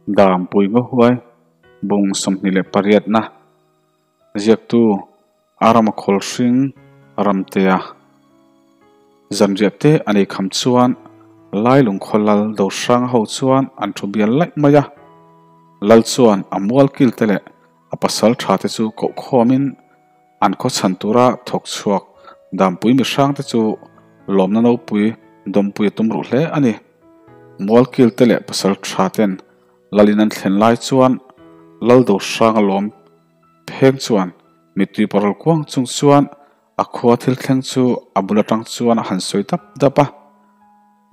Dampui Ngahuai bung 28 na ziaktu Arama Khawlhring Ramtea zanriah te an ei kham chuan Lailung khaw lal Dohranga ho chuan an thu bial laih mai a. Lal chuan a mual kil te leh a pasal tha te chu koh khawmin an khaw chhan tura thawk chhuak Dampui mihrang te chu lawmna nopui dawmpui a tum ruh hle a ni. Mualkil te leh pasal tha ten Lalin an thlen lai chuan Lal Dohranga lawm pheng chuan mittui paral kuang chung chuan a khua thil thleng chu a bul atang chuan a han sawi dap dap a.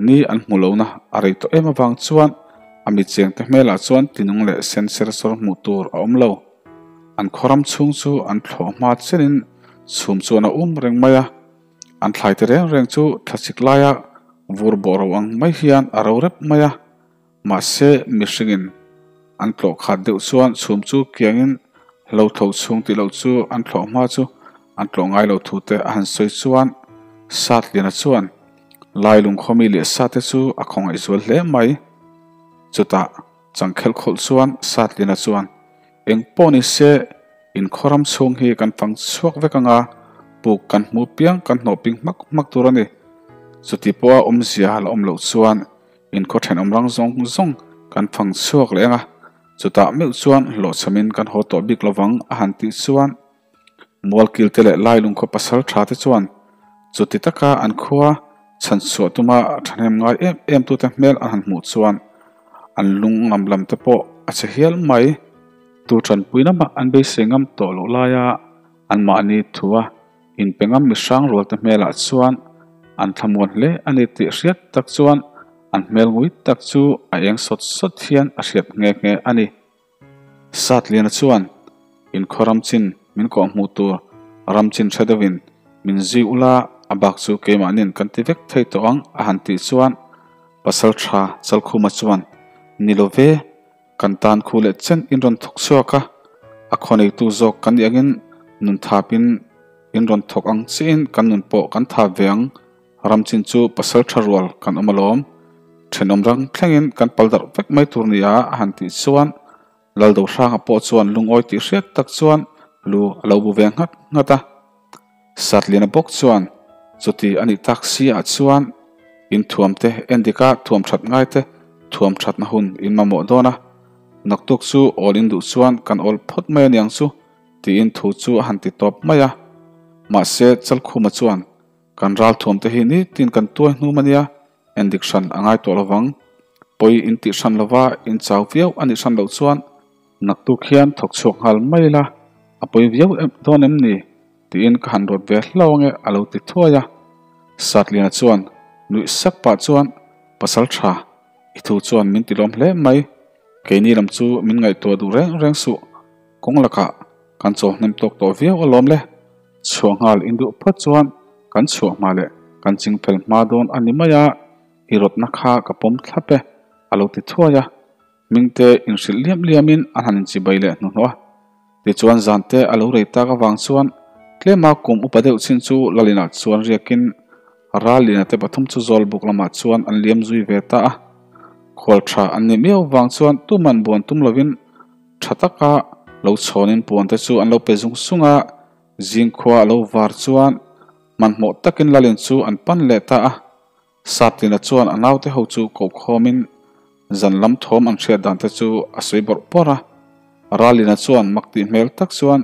Ni an hmu lohna a rei tawh em avang chuan a mi chengte hmelah chuan tinung leh sen ser sawr hmuh tur a awm lo. An khaw ram chhung chu an thlawh hma chenin chhum chuan a um reng mai a. An thlaite reng reng chu thlasik laia vur bawh ro ang mai hian a ro rep mai a. Mahse mihringin an tlawh khat deuh chuan chhum chu kiangin hlo tho chhung tih loh chu an thlawh hma chu an tlawh ngai lo thu te a han sawi chuan Satliana chuan Lailung khawmi leh Sate chu a khawngaih zual hle mai. Chutah changkhelh khawlh chuan Satliana chuan eng pawh ni se inkhaw ram chhung hi kan fang chhuak vek anga puk kan hmu piang kan hnawh ping hmak hmak tur a ni. Chuti pawha awmzia la awm loh chuan Inkhaw thenawm rang zawng zawng kan fang chhuak leh ang a, chutah meuh chuan hlawhchhamin kan haw tawh bik lovang a han tih chuan Mualkil te leh Lailungkhaw pasal tha te chuan chuti taka an khua chhan chhuah tuma thahnem ngai em em tute hmel an han hmuh chuan an lung ngam lam te pawh a che hial mai. Tu tanpui lamah an beisei ngam tawh loh laia anmahni thua Inpe ngam mihrang rualte hmelah chuan an thlamuan hle a ni tih hriat tak chuan an hmel ngui tak chu a eng sawt sawt hian a hriat nghe nghe a ni. Satliana chuan inkhaw ram chin min kawh hmuh tur ram chin hre deuhin min zui ula a bak chu keimahnin kan ti vek thei tawh ang a han tih chuan Pasal tha Chalkhuma chuan ni lo ve Kan tan khu leh chen in rawn thawk chhuak a, a khaw neitu zawk kan nih angin nun thapin in rawn thawk ang chiahin kan nun pawh kan thap ve ang. Ram chin chu pasal tha rual kan awm alawm. Thenawm rang thlengin kan pal darh vek mai tur nia a han tih chuan Laldohranga pawh chuan lungawi tih hriat tak chuan lu a lo bu ve nghat nghat a. Satliana bawk chuan chuti a nih tak si ah chuan in thuam te en dik a thuam that ngai te thuam thatna hun in mamawh dawn a, naktuk chu awl in duh chuan kan awl phawt mai aniang chu tiin thu chu a han ti tawp mai a. Mahse Chalkhuma chuan kan ral thuam te hi nitin kan tuai hnum ania en dik hran a ngai tawh lovang, pawi in tih hran lova in chau viau a nih hran loh chuan Naktuk hian thawk chhuak nghal mai ila, a pawi viau em dawn em ni? tiin ka han rawt ve hlau ange a lo ti thuai a. Satliana chuan nuih sak pah chuan, Pasal tha, i thu chuan min ti lawm hle mai. Keini lam chu min ngaihtuah duh reng reng suh. Kawng lakah kan chaw hnem tawk tawh viau alawm le. Chhuah nghal induh phawt chuan kan chhuah hma leh kan chingfel hma dawn a ni mai a, i rawtna kha ka pawm thlap e a lo ti thuai a. Hmingte inhrilh liam liamin a han inchibai leh hnuhnawh a. Tichuan zante a lo rei tak avang chuan tlema kum upa deuh chin chu Lalinah chuan riakin Ralina te pathum chu Zawlbuk lamah chuan an liam zui ve ta a. Khual tha an nih miau vang chuan tuman buan tum lovin tha taka lo chhawnin puan te chu an lo pe zung zung a, zingkhua a lo var chuan hmanhmawh takin Lalin chu an pan leh ta a. Satlina chuan a naute ho chu kohkhawmin zan lam thawm an hriat dan te chu a sawi bawrh bawrh a. Ralina chuan mak tih hmel tak chuan,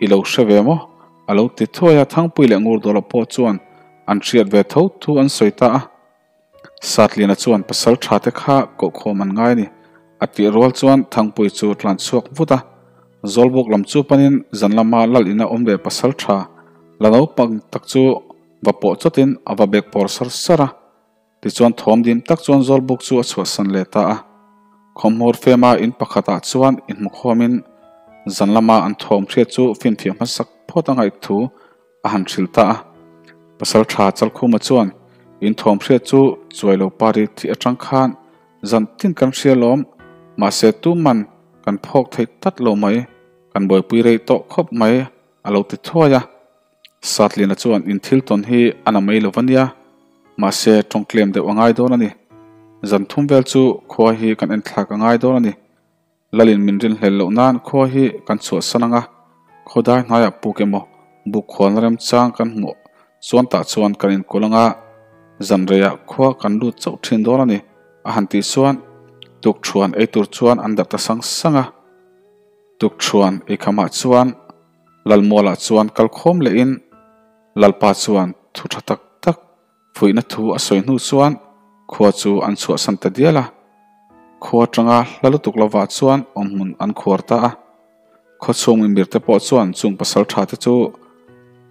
I lo hre ve maw? a lo ti thuai a, Thangpui leh Ngurdawla pawh chuan an hriat ve tho thu an sawi ta a. Satlina chuan pasal tha te kha kohkhawm an ngai a ni, a tih rual chuan Thangpui chu tlan chhuak vut a. Zawlbuk lam chu panin zan lama lal ina awm ve pasal tha la naupang tak chu Va pawh chawtin a va bek pawr sar sar a, tichuan thawm dim tak chuan Zawlbuk chu a chhuahsan leh ta a. Khawmhmawr fema in pakhatah chuan inhmukhawmin zan lama an thawm hriat chu finfiah hmasak phawt a ngaih thu a han hrilh ta a. Pasaltha Chalkhuma chuan in thawm hriat chu chuai lo pari thih atang khan zan tin kan hria lawm, mahse tuman kan phawk thei tlat lo mai, kan buaipui rei tawh khawp mai a lo ti thuai a. Satliana chuan in thil tawn hi a na mai lo va nia, mahse tawng tlem deuh a ngai dawn a ni. Zan thum vel chu khua hi kan en thlak a ngai dawn a ni. Lalin min rinhlel loh nan khua hi kan chhuahsan ang a, khawdai hnaiah puk emaw buk khualna remchang kan hmuh chuan tah chuan kan inkulh ang a, zanreiah khua kan lut chauh thin dawn a ni, a han tih chuan tukṭhuan ei tur chuan an darh ta sang sang a. Tukṭhuan eikhamah chuan Lalmualah chuan kalkhawm lehin Lalpa chuan thu tha tak tak Fuihna thu a sawi hnu chuan khua chu an chhuahsan ta dial a. Khua atanga hla lutuk lovah chuan awmhmun an khuar ta a. Khawchhung mimirte pawh chuan chung pasal tha te chu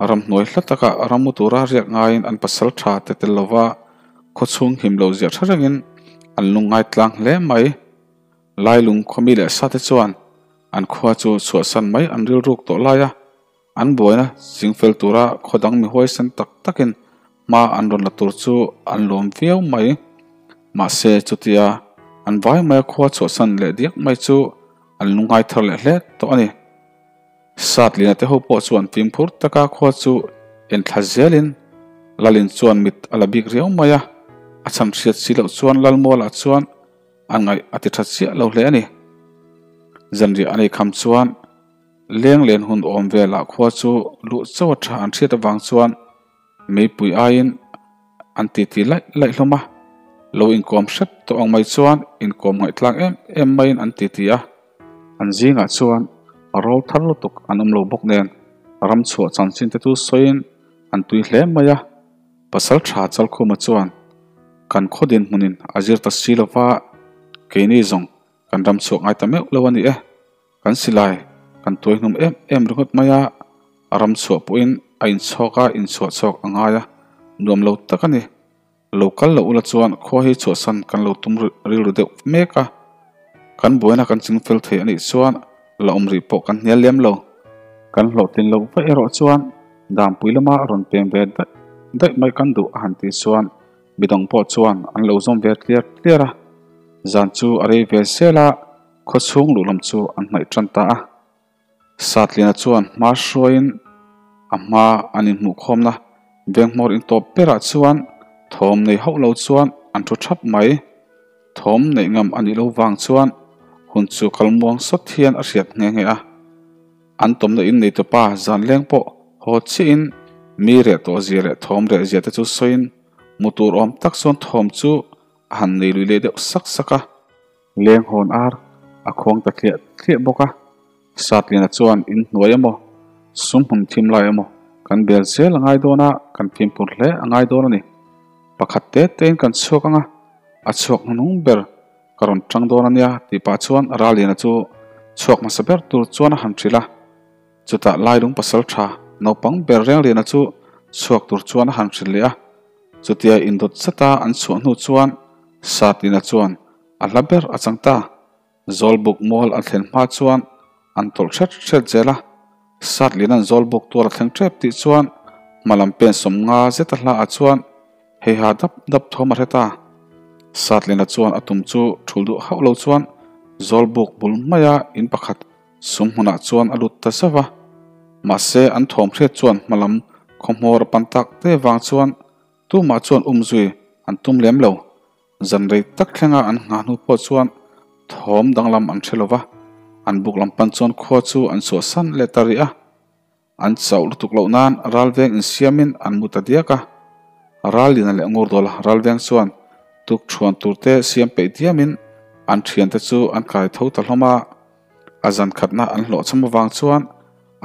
ramhnuai hla taka rammu tura riak ngaiin an pasal tha te tel lova khawchhung him lo ziah tha rengin an lungngai tlang hle mai. Lailung khawmi leh sate chuan an khua chu chhuahsan mai an rilruk tawh lai a. An buaina chingfel tura khaw dang mi huaisen tak takin hma an rawn la tur chu an lawm viau mai. Mahse chutia an vai maia khua chhuahsan leh diak mai chu an lungngai thar leh hle tawh a ni. Satlina te ho pawh chuan fimkhur taka khua chu enthla zelin Lalin chuan mit a la bik riau mai a, a chhan hriat si loh chuan Lalmualah chuan a ngaih a ti tha chiah lo hle a ni. Zanriah a nei kham chuan Leng len hun awm velah khua chu luh chauh a tha an hriat avang chuan meipui aiin an titi laih laih hlawm a, lo inkawm hrep tawh ang mai chuan inkawm ngaihtlang em em maiin an titi a. An zingah chuan rawl thar lutuk an awm lo bawk nen ram chhuah chanchin te chu sawiin an tui hle mai a. Pasal tha Chalkhuma chuan kan khaw dinhmunin a zir ta si lova keini zawng kan ram chhuak ngai ta meuh lo a ni e. Kan silai kan tuai hnum em em ringawt mai a, a ram chhuah pawhin a inchhawk a, inchhuah chhawk a ngai a, nuam lo tak a ni. Lo kal loh ula chuan khua hi chhuahsan kan lo tum rilru deuh mek a, kan buaina kan ching fel thei a nih chuan la awm rih pawh kan hnial lem lo. Kan hlawhtlin loh vaih erawh chuan Dampui lama rawn pem ve daih daih mai kan duh a han tih chuan midang pawh chuan an lo zawm ve tliar tliar a, zan chu a rei ve zel a. Khawchhung luh lam chu an hnaih tan ta a, Satliana chuan hma hruaiin a hma an inhmuhkhawmna venghmawr intawp berah chuan thawm nei hauh lo chuan an thu thap mai. Thawm neih ngam a nih lo vang chuan hun chu kal muang sawt hian a hriat nghe nghe a. An tawmna in neitupa zan leng pawh haw chiahin mi reh tawh zia leh thawm reh zia te chu sawiin mu tur awm tak chuan thawm chu a han nei lui leh deuh sak sak a. Leng hawn ar a khuang ta thliah thliah bawk a, Satliana chuan in hnuai emaw, sum hmun thim lai emaw kan bel zel a ngai dawn a, kan fimkhur hle a ngai dawn a ni. Pakhat te tein kan chhuak ang a, a chhuak hnuhnung ber ka rawn tang dawn a nia tih pah chuan Raliana chu chhuak hmasa ber tur chuan a han hrilh a. Chutah Lailung pasal tha naupang ber Rengliana chu chhuak tur chuan a han hrilh leh a. Chutia indawt zata an chhuah hnu chuan Satliana chuan A hla ber a chang ta. Zawlbuk mual a thlen hma chuan an tawlh hret hret zel a. Satlian an zawlbuk tuar a thleng tep tih chuan hma lam pen 50 zeta hla ah chuan heiha dap dap thawm a hre ta. Satliana chuan a tum chu thul duh hauh lo chuan zawlbuk bul maia in pakhat sum hmunah chuan a lut ta zauh a. Mahse an thawm hriat chuan hma lam khawhmawr a pan tak te vang chuan tumah chuan umzui an tum lem lo. Zan rei tak thlenga an nghah hnu pawh chuan thawm danglam an hre lo va, an buk lam pan chuan khua chu an chhuahsan leh ta rih a. An chauh lutuk loh nan ralveng insiamin an mu ta diak a. Rallina leh Ngurdawla ralveng chuan tukṭhuan turte siam peih diamin an ṭhiante chu an kai tho ta hlawm a. A zan khatna an hlawhchham avang chuan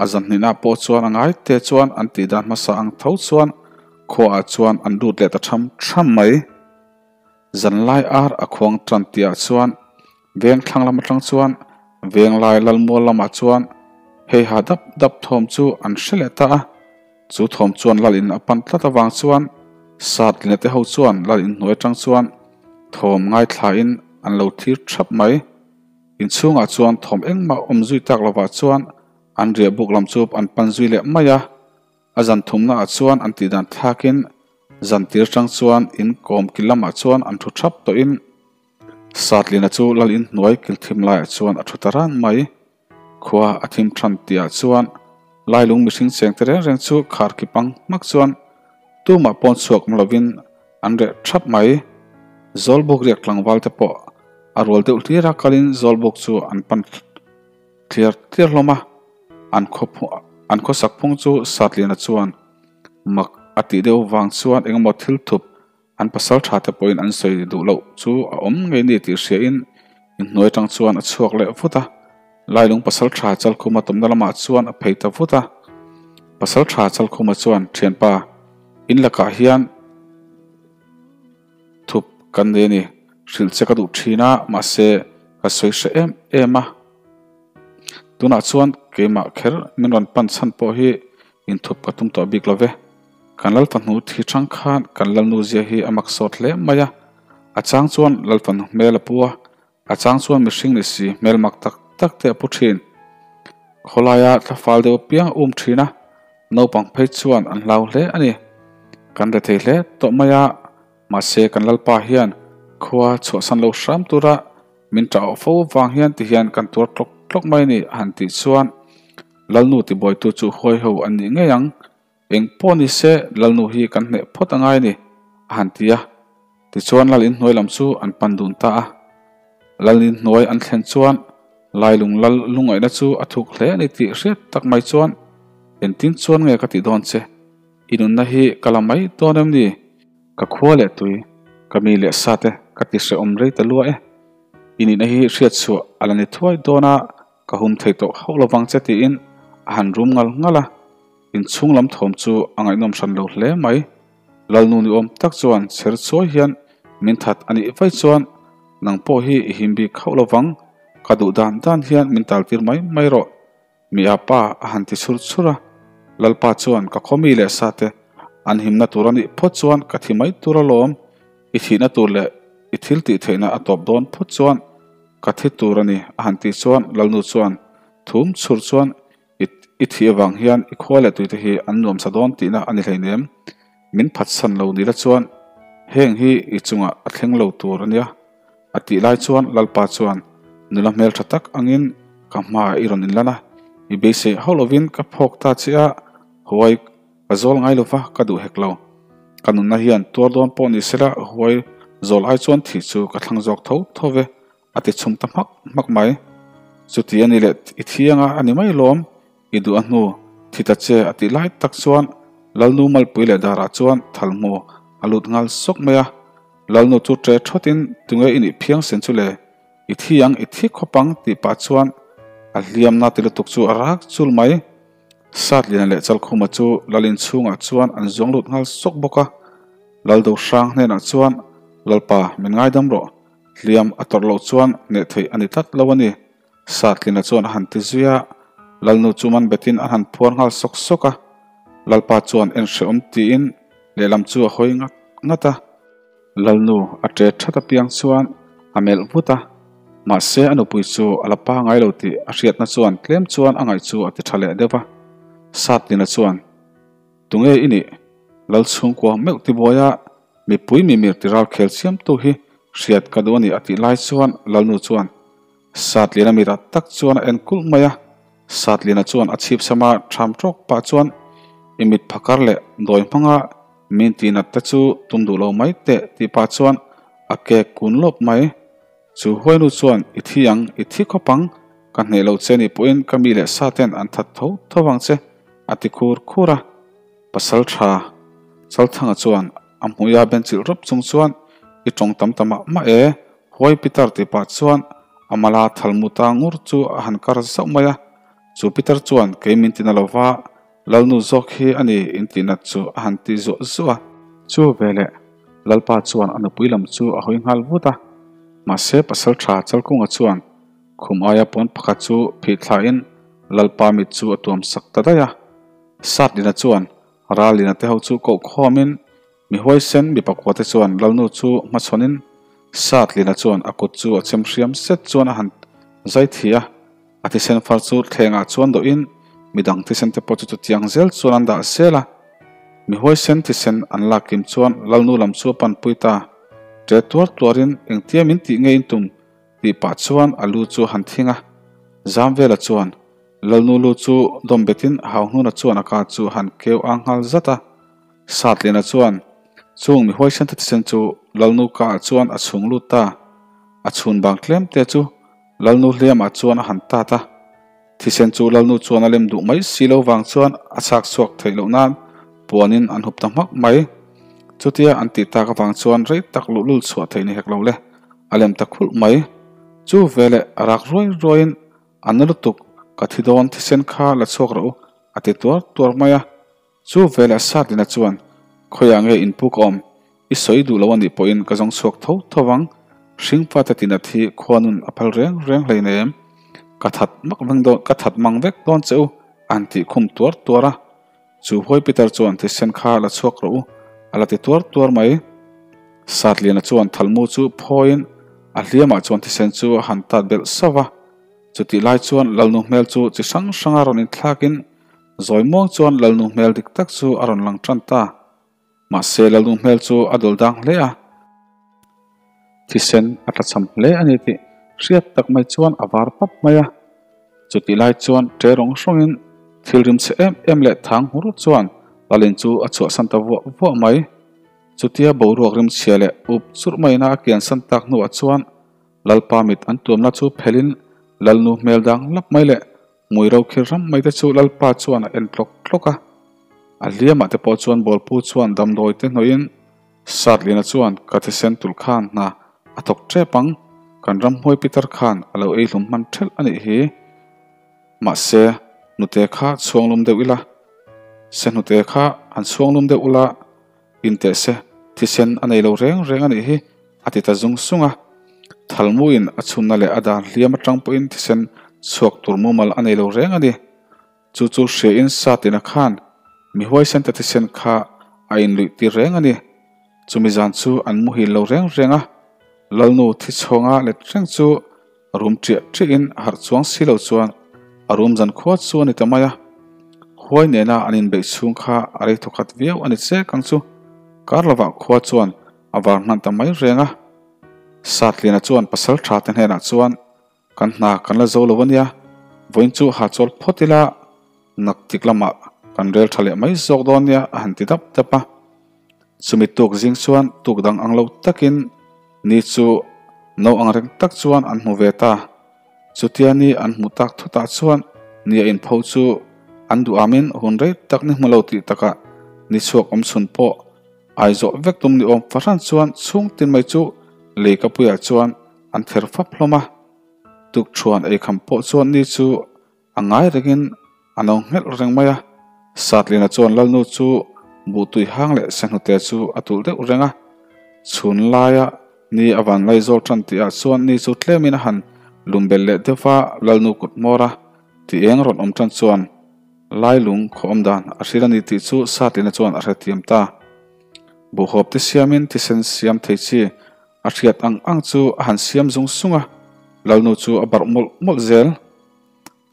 a zan hnihna pawh chuan a ngai te chuan an tihdan hmasa ang tho chuan khuaah chuan an lut leh ta ṭham ṭham mai. Zanlai ar a khuang tan tihah chuan veng thlang lam atang chuan venglai lalmual lamah chuan heiha dap dap thawm chu an hre leh ta a. Chu thawm chuan lal in a pan tlat avang chuan Satlina te ho chuan lal in hnuai atang chuan thawm ngaithlain an lo thlir thap mai. Inchhungah chuan thawm engmah awm zui tak lovah chuan an riah buk lam chu an pan zui leh mai a. A zan thumnaah chuan an tihdan thlakin zan tir tang chuan in kawm kil lamah chuan an thu thap tawhin Satlina chu lal in hnuai kil thim laiah chuan a thu ta ran mai. Khua a thim than tihah chuan lailung mihring cheng te reng reng chu khar ki pang hmak chuan tumah pawn chhuak awm lovin an reh thap mai. Zawlbuk riak tlangval te pawh. A rual deuh hlira kalin Zawlbuk chu an pan tliar tliar hlawm a, an an khawsak phung chu Satliana chuan mak a tih deuh vang chuan engemaw thil thup an pasal tha te pawhin an sawi duh loh chu a awm ngei ni tih hriain inhnuai atang chuan a chhuak leh vut a, Lailung pasal tha Chalkhuma tawmna lamah chuan a phei ta vut a. Pasal tha Chalkhuma chuan, Thianpa, in lakah hian thup kan nei a ni. Hrilh che ka duh thin a, mahse ka sawi hre em em a. Tunah chuan keimah kher min rawn pan chhan pawh hi inthup ka tum tawh bik lo ve. Kan Lalfahnu thi chang khan kan Lalnu zia hi a mak sawt hle mai a. A chang chuan Lalfahnu hmel a pu a, a chang chuan mihring ni si hmel mak tak tak te a pu thin. Khawlaia thlafal deuh apiang a um thin a, naupang phei chuan an hlau hle a ni. Kan rethei hle tawh mai a. Mahse kan Lalpa hian khua chhuahsan lo hram tura min ṭah awh fo vang hian ti hian kan tuar tlawk tlawk mai a ni a han tih chuan Lalnu tibuaitu chu huai ho an nih ngei ang. Eng pawh ni se Lalnu hi kan hneh phawt a ngai a ni a han ti a. Tichuan Lal inhnuai lam chu an pan dun ta a. Lal inhnuai an thlen chuan Lailung Lal lungaihna chu a thuk hle a ni tih hriat tak mai chuan engtin chuan nge ka tih dawn che? I nunna hi ka la mai dawn em ni? Ka khua leh tui, ka mi leh sa te ka ti hrehawm rei ta lua e. I nihna hi hriat chhuah a la ni thuai dawn a, ka hum thei tawh hauh lovang che tiin a han rum ngal ngal a. Inchhung lam thawm chu a ngaihnawm hran lo hle mai. Lalnu ni awm tak chuan chher chuai hian min that a nih vaih chuan nang pawh hi i him bik hauh lovang, ka duh dan dan hian min taltir mai mai rawh. Mi a pa a han ti chhur chhur a, Lalpa chuan ka khaw mi leh sa te an himna tur a nih phawt chuan ka thi mai tur alawm, i thihna tur leh i thil tih theihna a tawp dawn phawt chuan ka thi tur a ni a han tih chuan Lalnu chuan thum chhur chuan i i thih avang hian i khua leh tuite hi an nuamsa dawn tihna a ni hleinem, min phatsan lo ni la chuan heng hi i chungah a thleng lo tur a nia. A tih lai chuan Lalpa chuan nula hmeltha tak angin ka hmaah i rawn inlan a, i beisei hauh lovin ka phawk ta che a, huai ka zawl ngai lova ka duh hek lo. Ka nunna hian tuar dawn pawh ni sela huai zawl ai chuan thih chu ka thlang zawk tho tho ve, a ti chhum ta hmak hmak mai. Chuti a ni leh i thiang a, a ni mai lawm, i duh a hnu thi ta che a tih lai tak chuan Lalnu Malpui leh Darah chuan thalhmu a lut nghal sawk mai a. Lalnu chu ṭe ṭhawtin tunge i nih phiang sen chu le, i thi ang, i thi khawp ang tih pah chuan a hliamna ti lutuk chu a rak chul mai. Satliana leh Chalkhuma chu Lal inchhungah chuan an zuang lut nghal sawk bawk a. Laldo hrang hnenah chuan, Lalpa, min ngaidam rawh, hliam a tawrh loh chuan hneh theih a ni tlat lo a ni. Satlina chuan a han ti zui a, Lalnu chu man betin a han phuar nghal sawk sawk a. Lalpa chuan en hrehawm tiin lehlam chu a hawi ngat ngat a. Lalnu a ṭe ṭhat apiang chuan a melh vut a, mahse a nupui chu a la pangai lo tih a hriatna chuan tlem chuan a ngaih chu a ti ṭha leh deuh a. Satlina chuan, Tunge i nih? Lal chhungkua meuh tibuaia mipui mimir ti ral khel chiamtu hi hriat ka duh a ni a tih lai chuan Lalnu chuan, Satliana mi rat tak chuan a en kulh mai a, Satliana chuan a chhip sama ṭham ṭawk pah chuan i mit phakar leh dawi hmanga min tinat te chu tum duh lo mai teh tih pah chuan a kek kun lawp mai. Chu huainu chuan i thi ang, i thi khawp ang, ka hneh lo che nih pawhin ka mi leh sa ten an that tho tho vang che a ti khur khur a. Pasal ṭha Chalthanga chuan a hmuia benchilh rawp chung chuan i ṭawng tam ta mah mah e, Huai Peter tih pah chuan a mala thalmuta ngur chu a han kar zauh mai a. Chu Peter chuan kei min tina lova Lalnu zawk hi a ni intihnat chu a han ti zuah zuah a. Chu veleh Lalpa chuan a nupui lam chu a hawi nghal vut a. Mahse pasal ṭha Chalkunga chuan khum aia pawn pakhat chu phih thlain Lalpa mit chu a tuam sak ta daih a. Satlina chuan Ralina te ho chu koh khawmin Mi huaisen mi pakua te chuan Lalnu chu hmachhawnin Satlina chuan a kut chu a chem hriam set chuan a han zai thi a, a thisen far chu thlengah chuan dawhin midang thisen te pawh chu chutiang zel chuan an dah zel a. Mi huaisen thisen an lak kim chuan Lalnu lam chu a panpui ta. Ṭe tuar tuarin engtia min tih nge in tum tih pah chuan a lu chu a han thing a. Zamvela chuan Lalnu lu chu dawm betin Hauhnuna chuan a ka chu a han keu ang nghal zat a. Satlina chuan chung mi huaisen te thisen chu Lalnu ka ah chuan a chhung lut ta. A chhun bang tlem te chu Lalnu hliamah chuan a han tat a. Thisen chu Lalnu chuan a lem duh mai si lo vang chuan a chhak chhuak theih loh nan puanin an hup ta hmak mai. Chutia an tih tak avang chuan rei tak luhlul chhuah theih ni hek lo le, a lem ta khulh mai. Chu veleh a rak ruai ruaiin a na lutuk, ka thi dawn thisen kha la chhuak rawh u a ti tuar tuar mai a. Chu veleh Satlina chuan, Khawiah nge in puk awm? I sawi duh lo a nih pawhin ka zawng chhuak tho tho vang. Hringfate tinat hi khuanun a phal reng reng hleinem. Ka that mak veng dawn, ka that mang vek dawn che u, an tih khum tuar tuar a. Chu huai Peter chuan thisen kha la chhuak rawh u, a la ti tuar tuar mai. Satliana chuan thalmu chu phawiin a hliamah chuan thisen chu a han tat belh sauh va. Chutih lai chuan Lalnu hmel chu chi hrang hranga rawn inthlakin Zawi muang chuan Lalnu hmel dik tak chu a rawn lang tan ta. Mahse Lalnu hmel chu a dul dang hle a. Thisen a tlachham hle a ni tih hriat tak mai chuan a var pap mai a. Chutih lai chuan ṭe rawng hrawngin thil rim chhe em em leh thang hmur chuan Lalin chu a chhuahsan ta vuah vuah mai. Chutia boruak rim chhia leh up churh maiin a kiansan tak hnuah chuan Lalpa mit an tuamna chu phelhin Lalnu hmel dang lap mai leh Hmui ro khir ram mai te chu Lalpa chuan a en tlawk tlawk a. A hliamah te pawh chuan bawlpu chuan damdawi te hnawhin Satlina chuan ka thisen tulh khan hna a thawk tep ang, kan ramhmuai pitar khan a lo ei hlum hman thelh a nih hi. Mahse, hnute kha chhuanglum deuh ila, se hnute kha han chhuanglum deuh ula, Inteh se, thisen a nei lo reng reng a nih hi, a ti ta zung sung a. Thalmuin a chhunna leh a dan hliam atang pawhin thisen chhuak tur mumal a nei lo reng a ni. Chu chu hriain Satina khan mi huaisen ta thisen kha a inluih tir reng a ni. Chumi zan chu an muhil lo reng reng a, Lalnu thi chhawnga let reng chu rum ṭiah ṭiahin harh chuang si lo chuan a rum zan khua chu a ni ta mai a. Huai nena an inbeih chhung kha a rei thawkhat viau a ni chek ang chu. Kar lovah khua chuan a var hman ta mai reng a. Satliana chuan pasal tha te hnenah chuan kan hna kan la zo lo a nia, vawiin chu ha chawl phawt ila nak tik lamah kan rel tha leh mai zawk dawn nia a han ti dap dap a. Chumi tuk zing chuan tuk dang ang lo takin ni chu no ang reng tak chuan an hmu ve ta. Chutia ni an hmu tak thutah chuan ni a inpho chu an duhamin hun rei tak ni hmu lo tih takah ni chhuak awm chhun pawh ai zawh vek tum ni awm fahran chuan chhung tin mai chu lei kapuiah chuan an ther fap hlawm a. Tukṭhuan eikham pawh chuan ni chu A ngai rengin a no nghelh reng mai a, Satlina chuan Lalnu chu buhtui hang leh Sehnute chu a tulh deuh reng a. Chhun laia ni a van lai zawl tan tihah chuan ni chu tlemin a han lumbel leh deuh va, Lalnu kut hmawr a ti eng rawn awm tan chuan Lailung khaw awm dan a hril a ni tih chu Satlina chuan a hrethiam ta. Buhhawp te siamin thisen siam thei chi a hriat ang ang chu a han siam zung sung a, Lalnu chu a barh mawlh mawlh zel.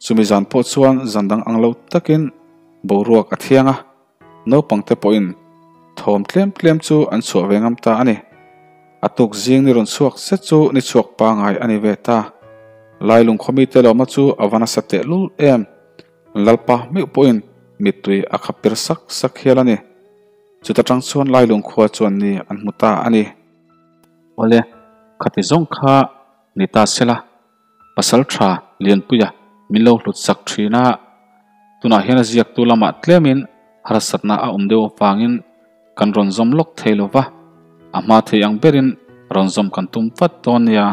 Chumi zan pawh chuan zan dang ang lo takin boruak a thiang a, naupangte pawhin thawm tlem tlem chu an chhuah ve ngam ta a ni. A tuk zing ni rawn chhuak zet chu ni chhuak pangai a ni ve ta. Lailung khawmite lawmna chu a va nasa tehlul em! Lalpa meuh pawhin mittui a khap per sak sak hial a ni. Chuta tang chuan Lailung khua chuan ni an hmu ta a ni. Awle, khati zawng kha ni ta sela. Pasal tha Lianpuia min lo hlut sak thin a, tunah hian a ziaktu lamah tlemin harsatna a awm deuh avangin kan rawn zawm lawk thei lo va, a hma thei ang berin rawn zawm kan tum vat dawn nia.